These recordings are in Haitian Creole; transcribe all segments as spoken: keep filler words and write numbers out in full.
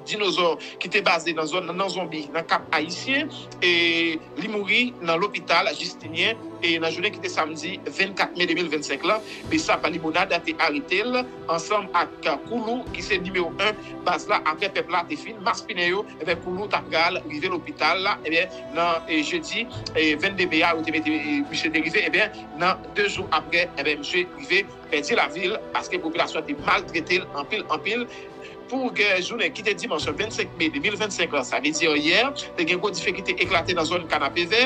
dinozò ki te baze nan zòn nan Zonbi, nan Kap Ayisyen, e li mouri nan lopital Jistinyen e nan jounen ki te samdi vennkat me de mil vennsenk lan. Besap Limonad te arete l ansanm ak Koulou ki se nimewo en baz la. Apre pèp la te fin maspinen yo, ebyen Koulou ta pral rive lopital la, ebyen nan e, jedi e, vennde me a, yo te mete e, misye te rive, ebyen nan de jou apre, ebyen misye rive pèdi lavi l paske popilasyon te maltrete l anpil anpil. Pou gen jounen ki te dimanch vennsenk me de mil vennsenk lan, sa vle di yè, te gen gwo dife ki te eklate nan zòn Kanapevè.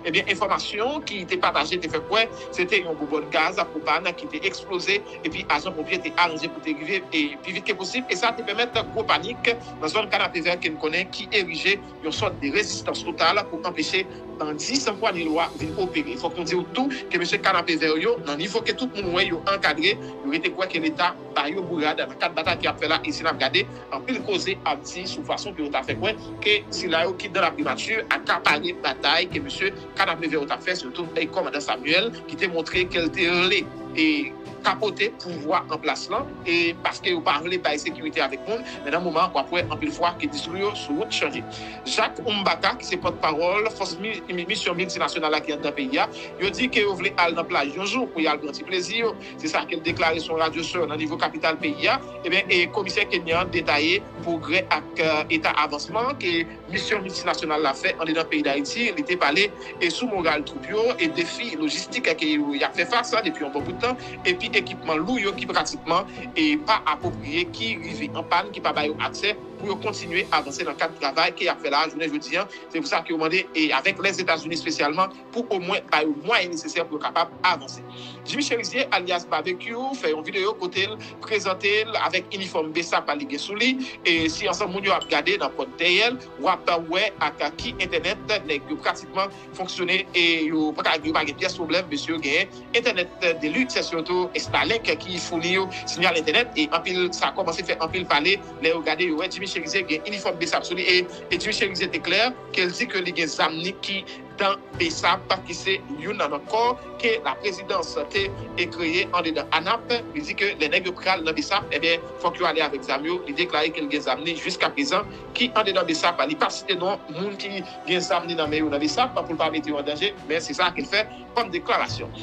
Ebyen, enfòmasyon ki te pataje te fè kwè se te yon bonbòn gaz pwopàn ki te eksploze, epi ajan ponpye te aranje pou te rive e pi vit ke posib, e sa te pèmèt gwo panik nan zòn Kanapevè ke n konnen ki erije yon sòt de rezistans total pou anpeche bandi sanpwanyelwa vin opere. Fòk nou di w tou ke mesye Kanapevè yo, nan nivo ke tout moun wè yo ankadre, yo rete kwè ke Leta ba yo bourad nan kad batay ke y ap fè la. E si n ap gade, anpil koze ap di sou fason ke yo ta fè kwè ke sila yo ki dan laprimati akapare batay ke mesye Kanapevè yo t ap fè, sitou e kòmandan Samuel ki te montre ke l te rele e kapote pouvwa an plas lan, e paske yo pa vle bay sekirite avèk moun, men nan moman w ap wè anpil fwa ke diskou yo sou wout chanje. Jacques Mbaka, ki se pòtpawòl fòs mi- mi- misyon miltinasyonal la ki anndan peyi a, yo di ke yo vle al nan plaj yon jou pou y al pran ti plezi yo. Se sa ke l deklare sou yon radyo sè nan nivo kapital peyi a. Ebyen, e komisè kenyan an detaye pwogrè ak e, eta avansman ke misyon miltinasyonal la fè andedan peyi Dayiti. Li te pale e sou moral twoup yo e defi lojistik ke yo y ap fè fas a depi yon bon bout tan, epi ekipman lou yo ki pratikman e pa apwopriye, ki rive an pàn, ki pa ba yo aksè pou yo kontinye avanse nan kad travay ke y ap fè la a jounen jodi an. Se pou sa ke yo mande, e avèk Lèzetazini espesyalman, pou omwen ba yo mwayen nesesè pou yo kapab avanse. Jimmy Cherizier, alyas Babekyou, fè yon videyo kote l prezante l avèk inifòm besap li gen sou li. E si ansanm moun yo ap gade nan pòt dèyè l, w ap wè ak ki entènèt nèg yo pratikman fonksyone, e yo pa ka, yo pa gen pyès pwoblèm, mesye yo genyen entènèt de lite, sitou Starlink ki founi yo siyal entènèt, e anpil, sa kòmanse fè anpil pale. Lè yo gade, yo wè Jimmy Cherizier gen inifòm besap sou li, e, e Jimmy Cherizier te klè ke l di ke li gen zam ni ki dan besap, ki se youn nan kò ke laprezidans te e kreye andedan anap. Li di ke lè nèg yo pral nan besap, ebyen, fòk yo ale avèk zam yo. Li deklare ke l gen zam ni jiskaprezan ki andedan besap. Li pa site non moun ki gen zam ni nan men yo nan besap pou l pa mete yo an danje, men se sa ke l fè kòm deklarasyon.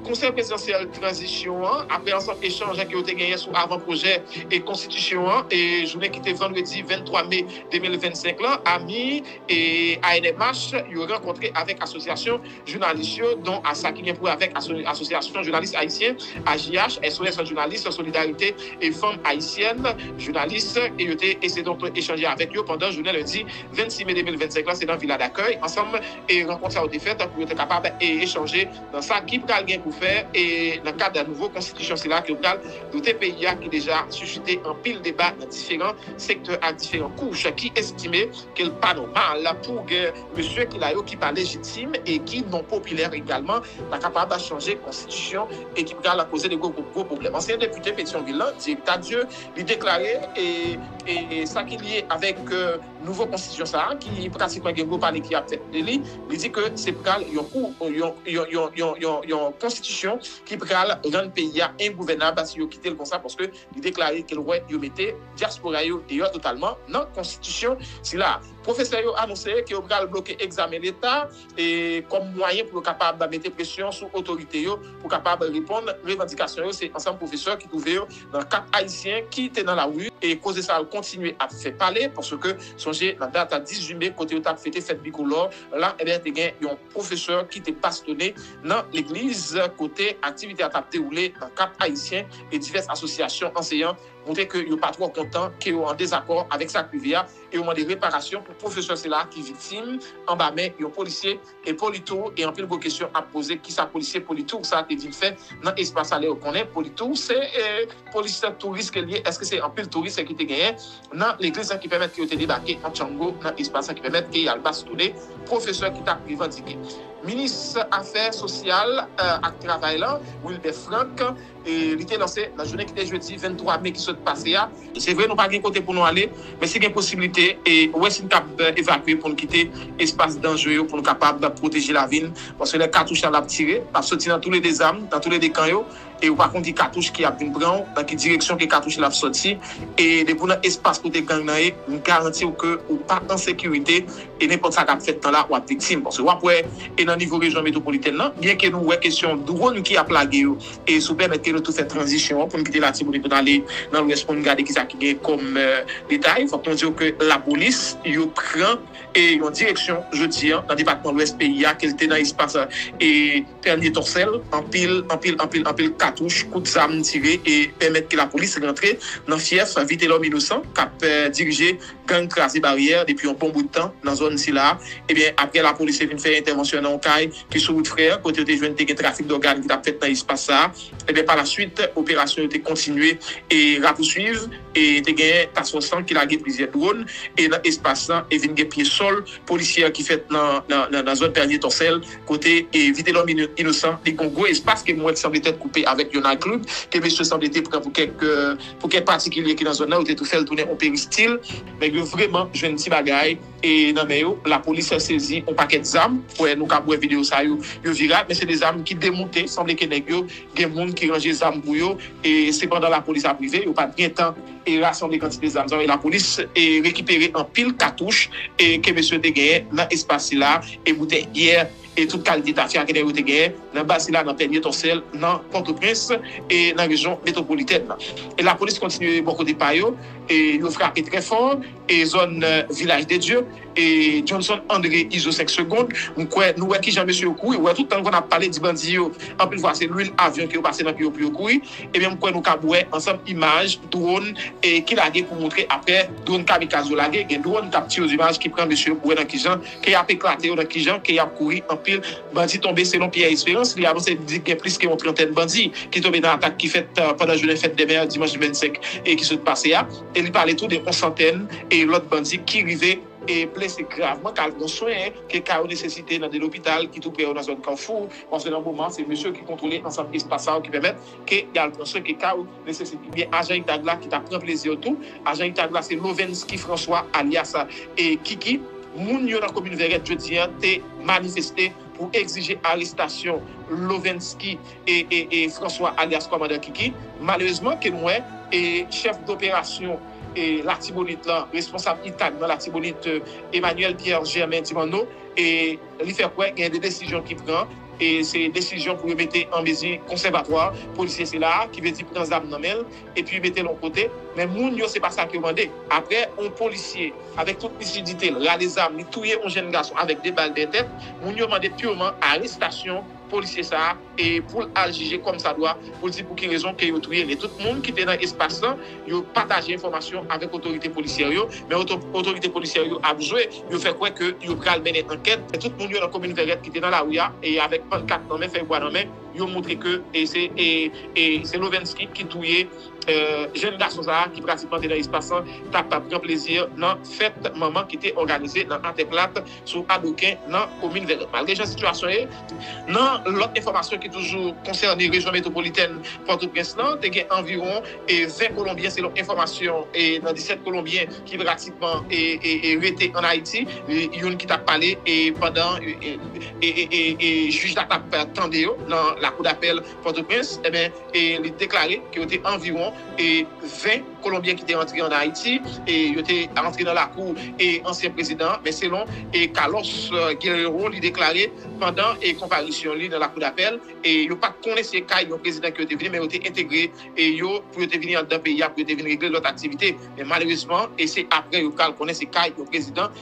Konsèy prezidansyèl tranzisyon an, apre ansanm echanj ke yo te genyen sou avan pwojè e konstitisyon an, e jounen ki te vandredi venntwa me de mil vennsenk lan, ami e A N M H yo rankontre avèk asosyasyon jounalis yo, don a sa ki gen pou wè avèk aso- asosyasyon jounalis ayisyen, A J H, S O S Jounalis, Solidarite e Fanm Ayisyèn, jounalis, e yo te eseye donk echanje avèk yo pandan jounen lendi vennsis me de mil vennsenk lan, se nan Vila Dakèy, ansanm e rankont sa yo te fèt pou yo te kapab e echanje nan sa ki pral gen pou fè e nan kad nouvo konstitisyon sila ki pral dote peyi a, ki deja sisite anpil deba nan diferan sektè ak diferan kouch ki estime ke l pa nòmal pou gen mesye ki la yo ki pa lejitim e ki non popilè egalman, ta kapab chanje konstitisyon e ki pral koze de gwo, gwo, gwo pwoblèm. Ansyen depite Petyonvil lan, Thierry Tardieu, li deklare e, e, e sa ki lye avèk e, nouvo konstitisyon sa a, ki pratikman gen gwo pale ki ap fèt de li, li di ke se pral yon kou, yon, yon, yon, yon, yon, yon konstitisyon ki pral rann peyi a engouvènab si yo kite l konsa, paske li deklare ke l wè yo mete dyaspora yo deyò totalman nan konstitisyon sila. Pwofesè yo anonse ke yo pral bloke egzamen leta e kòm mwayen pou yo kapab mete presyon sou otorite yo pou kapab reponn revandikasyon yo. Se ansanm pwofesè ki twouve yo nan Kap Ayisyen ki te nan lari, e koze sa yo kontinye ap fè pale, paske sonje nan dat dizuit me kote yo t ap fete fèt bikolò la, ebyen te gen yon pwofesè ki te bastonnen nan legliz kote aktivite a t ap dewoule nan Kap Ayisyen, e divès asosyasyon anseyan montre ke yo pa twò kontan, ke yo an dezakò avèk sa k rive a, e yo mande reparasyon pou pwofesè sila ki viktim anba men yon polisye e Politour, e anpil gwo kesyon ap poze, kisa polisye Politour sa te vin fè nan espas sa, lè yo konnen Politour se e, polis touris ke l ye, èske se anpil touris ki te genyen nan legliz lan ki pèmèt ke yo te debake an tchango nan espas lan, ki pèmèt ke y al bastonnen pwofesè ki t ap revandike. Minis afè sosyal e, ak travay lan, Wilbert Franck, e, li te lanse nan jounen ki te jedi venntwa me ki sot pase a. Se vre, nou pa gen kote pou nou ale, men si gen posiblite, e, wè si n kab evakye pou n kite espas danjre yo, pou n kapab pwoteje lavi n, paske lè katouch la ap tire, l ap soti nan toulede zam, nan toulede kan yo, e ou pa konn ki katouch ki ap vin pran w, nan ki direksyon ke katouch la ap sòti, e depi w nan espas kote gang nan ye, m garanti w ke ou pa an sekirite, e nenpòt sa k ap fèt nan la, w ap viktim. Paske w ap wè, e nan nivo rejyon metwopolitèn nan, byen ke nou wè kesyon dwòn ki ap lage yo, e si w pèmèt ke nou tou fè tranzisyon an pou n kite Latibonit pou n ale nan Lwès pou n gade kisa ki gen kòm detay, fòk nou di w ke lapolis, yo pran e yon direksyon jodi an nan depatman Lwès peyi a, ke l te nan espas e Pènye Tòsèl, anpil, anpil, anpil, anpil katouch, kout zam tire e pèmèt ke lapolis rantre nan fyèf Vitelòm Inosan k ap dirije gang Kraze Baryè depi yon bon bout tan nan zòn sila. Ebyen, apre lapolis te vin fè entèvansyon nan yon kay ki sou wout Frè, kote yo te jwenn te gen trafik dògàn ki t ap fèt nan espas sa a. Ebyen, pa la swit, operasyon yo te kontinye e rapouswiv, e te gen task force lan ki lage plizyè dwòn e nan espas lan, e vin gen pye sòl polisyè ki fèt nan, nan, nan, nan zòn Pènye Tòsèl, kote e Vitelòm Ino-, Inosan, li gen yon gwo espas ke m wè ki sanble tèt koupe avèk yon night club, ke mesye sanble te pran pou kèk, pou kèk patikilye ki nan zòn nan, yo te tou fè l tounen yon peristil. Nèg yo vrèman jwenn ti bagay e nan men yo, lapolis sezi yon pakèt zam. Wè, nou kab wè videyo sa yo, yo viral, men se de zam ki demoute. Sanble ke nèg yo, gen moun ki ranje zam pou yo, e sepandan lapolis ap rive, yo pa t gen tan e rasanble kantite zam sa yo. E lapolis e rekipere anpil katouch e ke mesye te genyen nan espas sila, e boutèy byè, e tout kalite tafya ke nèg yo te genyen nan baz sila, nan Pènye Tòsèl, nan Pòtoprens, e nan rejyon metwopolitèn nan. E lapolis kontinye bò kote pa yo, e yo frape trè fò, e zòn, e, Vilaj de Dye, e Johnson André Izo senk segond, m kwè nou wè kijan mesye yo kouri, ou wè tout tan nou konn ap pale di bandi yo, anpil fwa se lwil avyon ke yo pase nan pye yo pou yo kouri, ebyen m kwè nou kab wè ansanm imaj dwòn e ki lage pou moutre apre dwòn kamikaz yo lage, gen dwòn k ap tire imaj ki pran mesye yo pou wè nan kijan ke y ap eklate yo, nan kijan ke y ap kouri anpil bandi tonbe selon Pierre Espérance, li anonse li di gen plis ke yon trantèn bandi ki tonbe nan atak ki fèt, e, pandan jounen fèt dèmè a, dimanch vennsenk e ki sot pase a. E li pale tou de yon santèn e lòt bandi ki rive e blese gravman, k al pran swen ke ka yo nesesite nan de lopital ki tou prè yo nan zòn Kafou, paske nan moman, se mesye yo ki kontwole ansanm espas sa yo ki pèmèt ke y al pran swen ke ka yo nesesite. Ebyen, ajan ITAG la ki t ap pran plezi yo tou, ajan ITAG la se Lovensky François alyas e Kiki. Moun yo nan komin Vèrèt jodi an te manifeste pou egzije arestasyon Lovensky e, e, e François alyas Kòmandan Kiki. Malerezman, ke nou wè, e chèf doperasyon e Latibonit lan, responsab ITAG nan Latibonit, e, Emmanuel Pierre Germain Dimanno, e li fè kwè gen de desizyon ki pran, e se desizyon pou yo mete an mezi konsèvatwa polisye sila a, ki vle di pran zam nan men l, epi mete l yon kote. Men moun yo, se pa sa ke yo mande. Apre yon polisye, avèk tout lisidite l, rale zam, li touye yon jèn gason avèk de bal dèyè tèt, moun yo mande piman arestasyon polisye sa a, e pou l al jije kòm sa dwa, pou l di pou ki rezon ke yo touye l. E tout moun ki te nan espas lan, yo pataje enfòmasyon avèk otorite polisyè yo, men oto-, otorite polisyè yo ap jwe, yo fè kwè ke yo pral mennen ankèt. E tout moun yo nan komin Vèrèt ki te nan lari a, e avèk pannkat nan men, fèy bwa nan men, yo moutre ke, e se, e, e se Lovensky ki touye, e, jèn gason sa a ki pratikman te nan espas lan, t ap, t ap pran plezi nan fèt manman ki te òganize nan Atè Plat sou Adoken nan komin Vèrèt. Malgre jan sitiyasyon ye, nan lòt enfòmasyon ki toujou konsène rejyon metwopolitèn Pòtoprens lan, te gen anviwon, e, ven Kolonbyen, selon enfòmasyon, e, nan disèt Kolonbyen ki pratikman, e, e, e, rete ann Ayiti, e, youn ki t ap pale, e, pandan, e, e, e, e, e, jij la t ap tande yo nan lakou dapèl Pòtoprens, ebyen, e li deklare ke yo te anviwon, e, ven Kolonbyen ki te antre ann Ayiti, e yo te antre nan lakou, e, ansyen prezidan an, men selon, e, Carlos, e, Guerrero, li deklare pandan, e, konparisyon li nan lakou dapèl, e yo pa t konnen se kay yon prezidan ke yo te vini, men yo te entegre, e yo, pou yo te vini anndan peyi a, pou yo te vin regle lòt aktivite. Men malerezman, e se apre yo pral konnen se kay yon prezidan